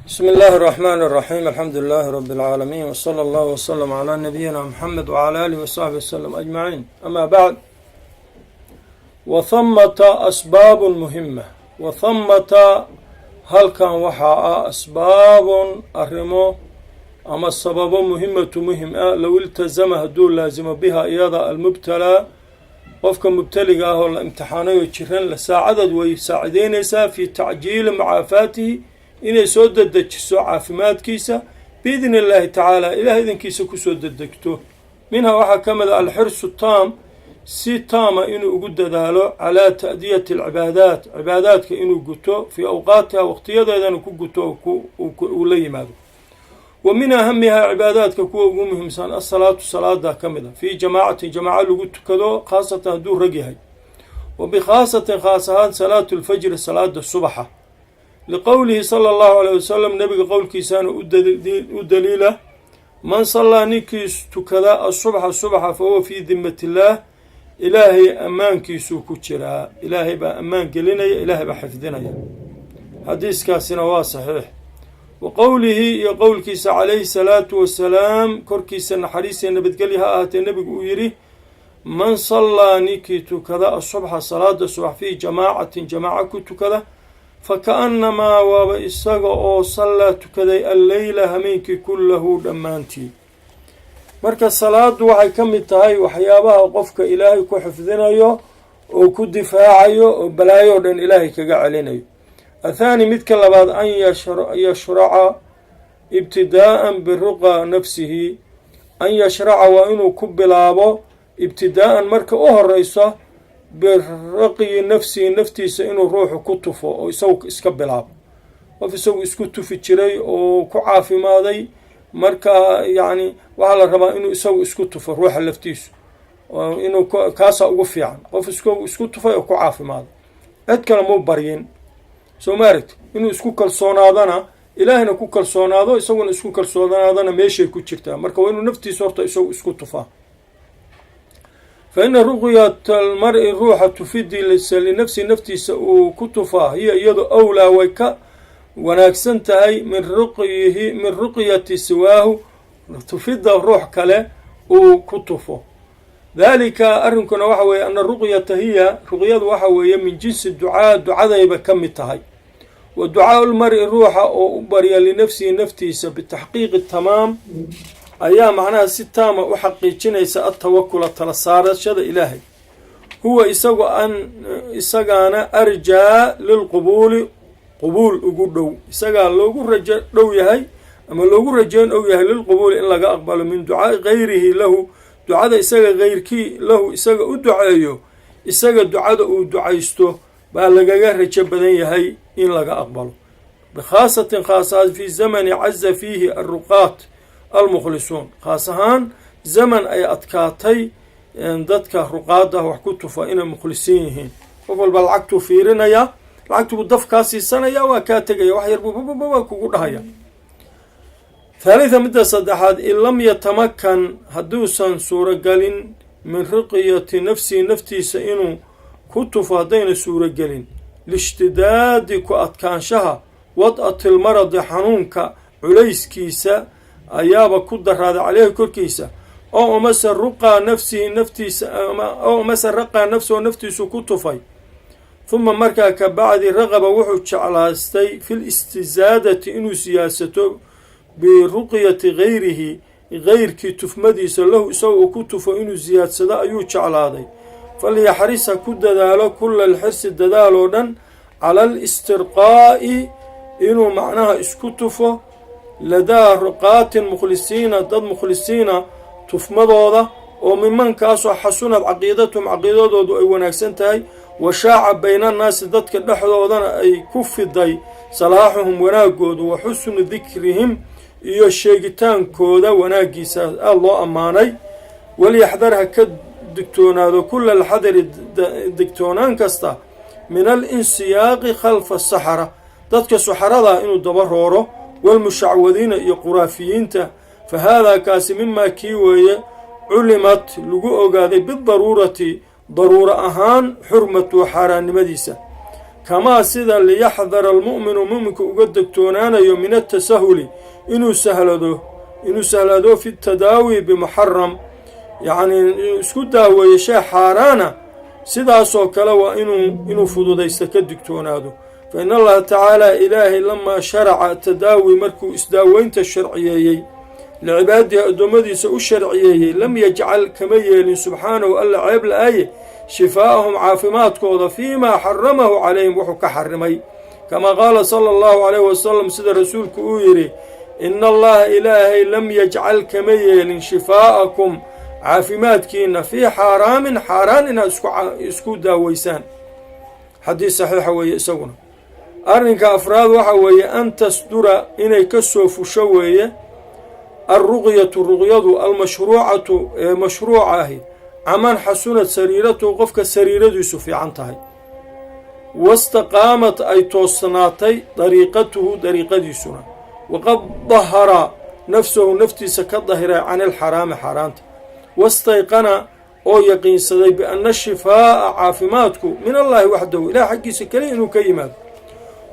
Bismi illaahi araxmaan araxiim. Alxamdu lilaahi rabi alcaalamiin, wsala allahu wslm calaa nabiyina Muxamed wcala aalihi wasaxbi waslm ajmaciin. Ama bacd, wa hamata asbaabun muhima. Wa hamata, halkan waxaa ah, asbaabun, arrimo ama sababo, muhimatu, muhim ah, low iltazama, hadduu laasimo, biha iyada, almubtalaa, qofka mubtaliga ah oo la imtixaanay oo jiran, la saacadad, way saacideynaysaa, fii tacjiili mucaafaatihi, inay soo dedejiso caafimaadkiisa, biidni illaahi tacaala, ilaah idankiisa kusoo dedegto. Minha, waxaa ka mid a, alxirsu taam, si taama inuu ugu dadaalo, calaa ta'diyati alcibaadaat, cibaadaadka inuu guto, fii awqaatiha, waqtiyadeedana ku guto, uu la yimaado. Wa min ahamihaa, cibaadaadka kuwa ugu muhiimsan, asalaatu, salaada ka mid a, fii jamaacatin, jamaaco lagu tukado, khaasatan hadduu rag yahay, wa bikhaasatin, khaas ahaan, salaatu lfajri, salaada subaxa, liqowlihi sala allahu alayh wasalam, nabiga qowlkiisaana u daliila: man sallaa, ninkii tukada, asubxa, subaxa, fa huwa fii dimat illaah, Ilaahay ammaankiisuu ku jiraa, Ilaahay baa ammaan gelinaya, Ilaahay baa xifdinaya. Xadiiskaasina waa saxiix. Wa qowlihi, iyo qowlkiisa, calayhi salaatu wasalaam, korkiisa naxariisiya nabadgelya ha ahaatee, nebigu uu yidhi: man sallaa, ninkii tukada, asubxa, salaada subax, fii jamaacatin, jamaaca ku tukada, fa ka-annamaa, waaba isaga oo, sallaa, tukaday, alleyla, hameenkii, kullahu, dhammaantii. Marka salaadu waxay ka mid tahay waxyaabaha qofka Ilaahay ku xifdinayo oo ku difaacayo oo balaayo o dhan Ilaahay kaga celinayo. Athaani, midka labaad, an yashraca ibtidaa'an biruqa nafsihi. An yashraca, waa inuu ku bilaabo, ibtidaa'an, marka u horeysa, biraqyi nafsihi, naftiisa inuu ruuxu ku tufo oo isagu iska bilaabo. Qof isagu isku tufi jiray oo ku caafimaaday, marka yacni waxaa la rabaa inuu isagu isku tufo ruuxa laftiisu, inuu kaasaa ugu fiican. Qof isku tufay oo ku caafimaaday, cid kale muu baryin, soo ma aragti? Inuu isku kalsoonaadana, Ilaahayna ku kalsoonaado, isaguna isku kalsoonaadana, meeshay ku jirtaa. Marka waa inuu naftiisa horta isagu isku tufaa. Fa ina ruqyata almar-i, ruuxa tufidii, linafsihi, naftiisa uu ku tufaa, hiya, iyadu, awlaa, way ka wanaagsan tahay, min ruqyihi, min ruqyati siwaahu, tufidda ruux kale uu ku tufo. Daalika, arrinkuna waxa weeye, ana ruqyata hiya, ruqyadu waxa weeye, min jinsi ducaa, ducadayba ka mid tahay. Wa ducaau lmari, ruuxa oo u barya, linafsihi, naftiisa, bitaxqiiqi tamaam, ayaa macnaha si taama u xaqiijinaysa, atawakula, tala saarashada Ilaahay, huwa isagu an isagaana arjaa lilqubuuli, qubuul ugu dhow, isagaa loogu rajo dhow yahay ama loogu rajeyn og yahay, lilqubuuli, in laga aqbalo, min ducaai gayrihi lahu, ducada isaga geyrkii, lahu, isaga u duceeyo. Isaga ducada uu ducaysto baa lagaga rajo badan yahay in laga aqbalo. Bikhaasatin, khaas ahaan, fii zamani caza fiihi alruqaat almukhlisuun, khaas ahaan zaman ay adkaatay dadka ruqaada wax ku tufa inay mukhlisiin yihiin. Qof walba lacagtuu fiirinayaa, lacagtuu daf kaa siisanaya, waa kaa tegaya, wax yar bubababa kugu dhahaya. Thaalitha, midda saddexaad, in lam yatamakan, hadduusan suuragelin, min ruqyati nafsihi, naftiisa inuu ku tufo haddayna suuragelin, liishtidaadi, ku adkaanshaha, wad'ati lmaradi, xanuunka culayskiisa ayaaba ku daraaday, caleyhi, korkiisa, oo amase ruqaa nafsihi, naftiisa, oo amase raqaa nafsahu, naftiisu ku tufay, huma, markaa ka bacdi, raqaba, wuxuu jeclaastay, fil istizaadati, inuu siyaasato, biruqyati gayrihi, gayrkii tufmadiisa, lahu, isaga uu ku tufo inuu siyaadsado ayuu jeclaaday. Falyaxris, ha ku dadaalo, kula alxirsi, dadaal oo dhan, cala alistirqaa'i, inuu macnaha isku tufo, ladaa ruqaatin mukhlisiina, dad mukhlisiina tufmadooda, oo mimankaasoo xasunad caqiidatuhum, caqiidadoodu ay wanaagsan tahay, washaaca bayna annaasi, dadka dhexdoodana ay ku fiday, salaaxuhum, wanaagoodu, wa xusnu dikrihim, iyo sheegitaankooda wanaaggiisa aada loo ammaanay. Walyaxdar, ha ka digtoonaado, kula alxadari, digtoonaan kasta, min alinsiyaaqi khalfa asaxara, dadka suxarada inuu daba rooro, walmushacwadiina, iyo quraafiyiinta. Fa haadaa, kaasi, mimaa kii weeye, culimat, lagu ogaaday, bidaruurati, daruuro ahaan, xurmatu, xaaraannimadiisa. Kamaa sida liyaxdara almu'minu, mu'minku uga degtoonaanayo, min atasahuli, inuu sahlado fi tadaawi bimuxaram, yacnii inuu isku daaweeyo shay xaaraana, sidaasoo kale waa inuu fududaysta ka digtoonaado. Fa in Allaha tacaala, Ilaahay, lamaa sharaca tadaawi, markuu isdaaweynta sharciyeeyey, licibaadihi, addoommadiisa u sharciyeeyey, lam yajcal, kama yeelin, subxaanahu, Alla ceeb la-aaye, shifaa'ahum, caafimaadkooda, fiimaa xaramahu calayhim, wuxuu ka xarimay. Kamaa qaala sala Allahu calayhi wasalam, sida Rasuulku uu yidhi: "Ina Allaha, Ilaahay, lam yajcal, kama yeelin, shifaa'akum, caafimaadkiina, fii xaaraamin, xaaraan inaad isku daaweysaan." Xadiis saxiixa weeye isaguna. Arrinka afraad waxa weeye an tasdura, inay ka soo fusho weeye, alruqyatu, ruqyadu, almashruucatu, ee mashruuca ahi, canman xasunat sariiratuhu, qofka sariiradiisu fiican tahay, wastaqaamat, ay toosnaatay, dariiqatuhu, dariiqadiisuna, waqad dahara nafsahu, naftiisa ka dahiray, can ilxaraami, xaaraanta, wastayqana, oo yaqiinsaday, bianna shifaa'a, caafimaadku, min Allaahi waxdahu, Ilaah xaggiisa keliya inuu ka yimaado,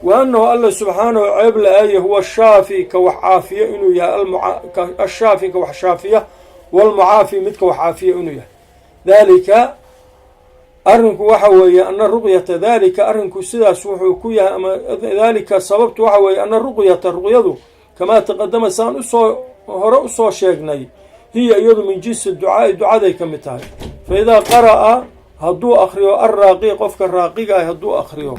wa annahu, Alla subxaanahu ceeb la-aaye, huwa shaafi, ka wax caafiya inuu yahay, ashaafi, ka wax shaafiya, walmucaafi, midka wax caafiya inuu yahay. Daalika, arrinku waxa weeye, ana ruqyata, daalika, arrinku sidaas wuxuu ku yahay, ama daalika, sababtu waxa weeye, ana ruqyata, ruqyadu, kamaa taqadama, saan usoo hore usoo sheegnay, hiya, iyadu, min jinsi ducaai, ducaday ka mid tahay. Fa idaa qara'a, hadduu akriyo, alraaqi, qofka raaqiga ah hadduu akriyo.